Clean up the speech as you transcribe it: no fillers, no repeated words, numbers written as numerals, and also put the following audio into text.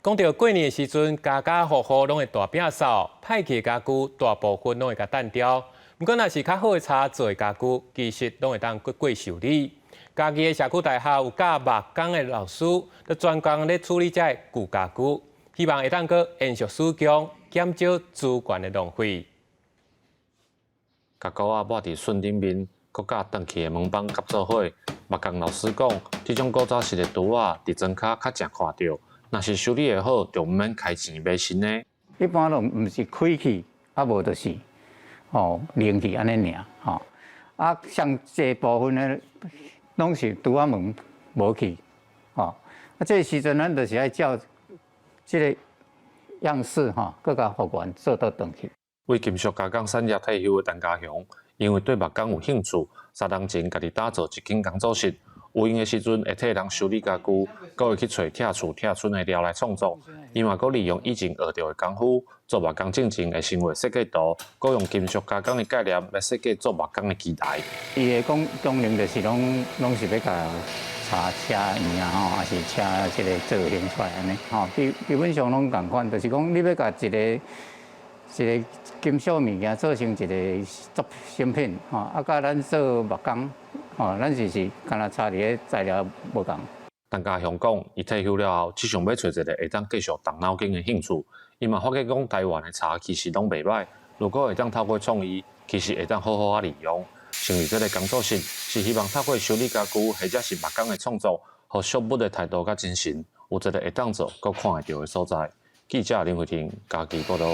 講著過年的時陣，家家戶戶攏會大摒掃，歹去的家具大部分攏會共擲掉。毋過，若是較好的柴做的家具，其實攏會當閣過修理。嘉義的社區大學有教木工的老師，就專工咧處理這个舊家具，希望會當閣延續使用，減少資源的浪費。甲膏仔抹佇筍頂面，閣佮斷去的門板夾做伙。木工老師講，這種古早式的櫥仔，佇莊跤較正看著。若是修理會好，就毋免開錢買新的。一般攏毋是開去，啊無就是吼零去按呢爾吼。啊，像這部分的，攏是櫥仔門無去，吼。啊，這個時陣咱就是愛照這個樣式吼，閣共復原做倒轉去。為金屬加工產業退休的陳家雄，因為對木工有興趣，3年前家己打造一間工作室，有閒的時陣會替人修理家具，閣會去揣拆厝拆村的料來創作。伊嘛閣利用以前學著的功夫，做木工進前會先畫設計圖，閣用金屬加工的概念來設計做木工的機台。伊的講功能就是攏攏是欲共柴車圓啊吼，還是車這個造型出來按呢吼。基基本上攏仝款，就是講你欲共一個一個金屬物件做成一個作成品吼，啊，佮咱做木工吼，咱就是敢若差佇咧材料無仝。陳家雄講，伊退休了後，只想欲揣一個會當繼續動腦筋的興趣。伊嘛發覺講，台灣的柴其實攏袂䆀，如果會當透過創意，其實會當好好仔利用。成立這個工作室，是希望透過修理家具或者是木工的創作，予惜物的態度佮精神，有一個會當做、閣看會著的所在。記者林慧婷嘉義報導。